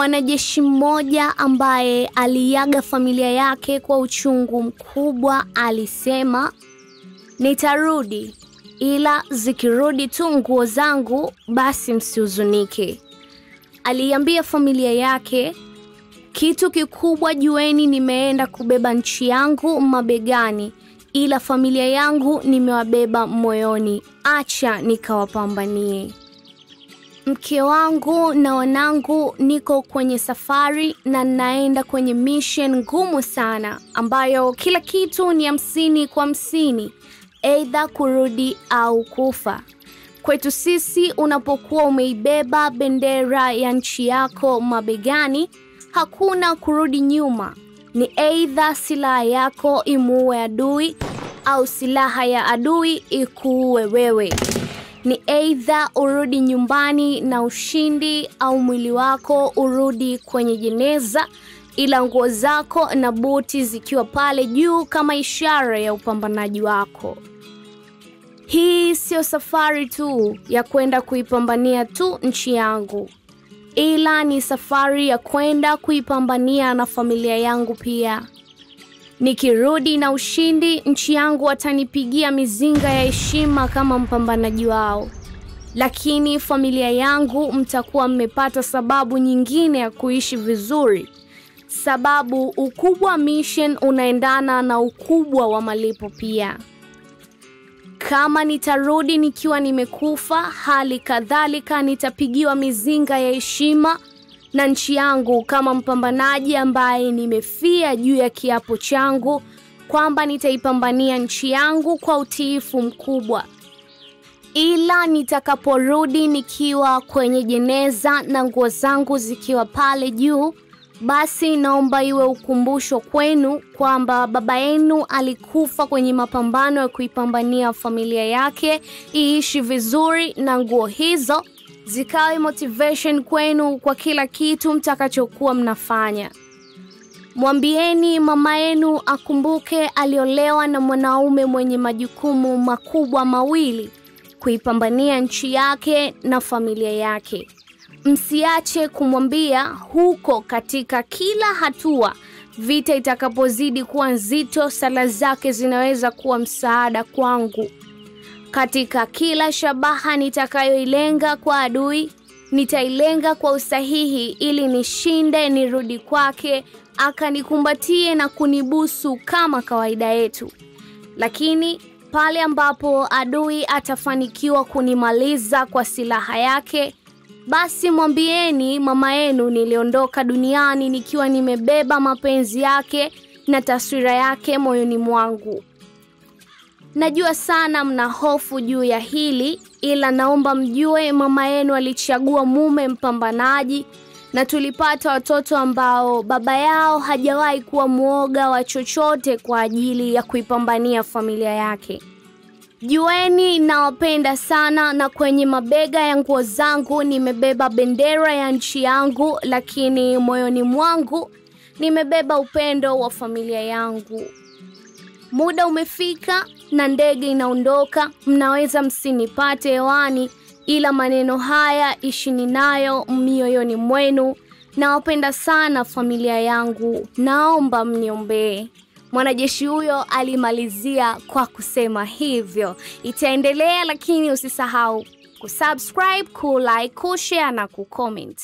Mwanajeshi mmoja ambaye aliaga familia yake kwa uchungu mkubwa alisema, "Nitarudi, ila zikirudi tu nguo zangu basi msihuzunike." Aliambia familia yake, "Kitu kikubwa jueni, nimeenda kubeba nchi yangu mabegani, ila familia yangu nimewabeba moyoni. Acha nikawapambanie. Mke wangu na wanangu, niko kwenye safari na naenda kwenye mission ngumu sana ambayo kila kitu ni 50 kwa 50, either kurudi au kufa. Kwetu sisi, unapokuwa umeibeba bendera ya nchi yako mabegani, hakuna kurudi nyuma. Ni either silaha yako imuue adui au silaha ya adui ikuue wewe. Ni either urudi nyumbani na ushindi au mwili wako urudi kwenye jeneza, ila nguo zako na buti zikiwa pale juu kama ishara ya upambanaji wako. Hii sio safari tu ya kwenda kuipambania tu nchi yangu, ila ni safari ya kwenda kuipambania na familia yangu pia. Nikirudi na ushindi, nchi yangu watanipigia mizinga ya heshima kama mpambanaji wao. Lakini familia yangu mtakuwa mmepata sababu nyingine ya kuishi vizuri, sababu ukubwa mission unaendana na ukubwa wa malipo pia. Kama nitarudi nikiwa nimekufa, hali kadhalika nitapigiwa mizinga ya heshima na nchi yangu kama mpambanaji ambaye nimefia juu ya kiapo changu kwamba nitaipambania nchi yangu kwa utiifu mkubwa. Ila nitakaporudi nikiwa kwenye jeneza na nguo zangu zikiwa pale juu, basi naomba iwe ukumbusho kwenu kwamba baba yenu alikufa kwenye mapambano ya kuipambania familia yake iishi vizuri, na nguo hizo zikawe motivation kwenu kwa kila kitu mtakachokuwa mnafanya. Mwambieni mama yenu akumbuke aliolewa na mwanaume mwenye majukumu makubwa mawili, kuipambania nchi yake na familia yake. Msiache kumwambia huko katika kila hatua. Vita itakapozidi kuwa nzito, sala zake zinaweza kuwa msaada kwangu. Katika kila shabaha nitakayoilenga kwa adui, nitailenga kwa usahihi ili nishinde, nirudi kwake, akanikumbatie na kunibusu kama kawaida yetu. Lakini pale ambapo adui atafanikiwa kunimaliza kwa silaha yake, basi mwambieni mama yenu niliondoka duniani nikiwa nimebeba mapenzi yake na taswira yake moyoni mwangu. Najua sana mna hofu juu ya hili, ila naomba mjue mama yenu alichagua mume mpambanaji, na tulipata watoto ambao baba yao hajawahi kuwa muoga wa chochote kwa ajili ya kuipambania familia yake. Jueni nawapenda sana, na kwenye mabega ya nguo zangu nimebeba bendera ya nchi yangu, lakini moyoni mwangu nimebeba upendo wa familia yangu. Muda umefika na ndege inaondoka, mnaweza msinipate hewani, ila maneno haya ishini nayo mioyoni mwenu. Nawapenda sana familia yangu, naomba mniombee." Mwanajeshi huyo alimalizia kwa kusema hivyo. Itaendelea, lakini usisahau kusubscribe, kulike, kushare na kucomment.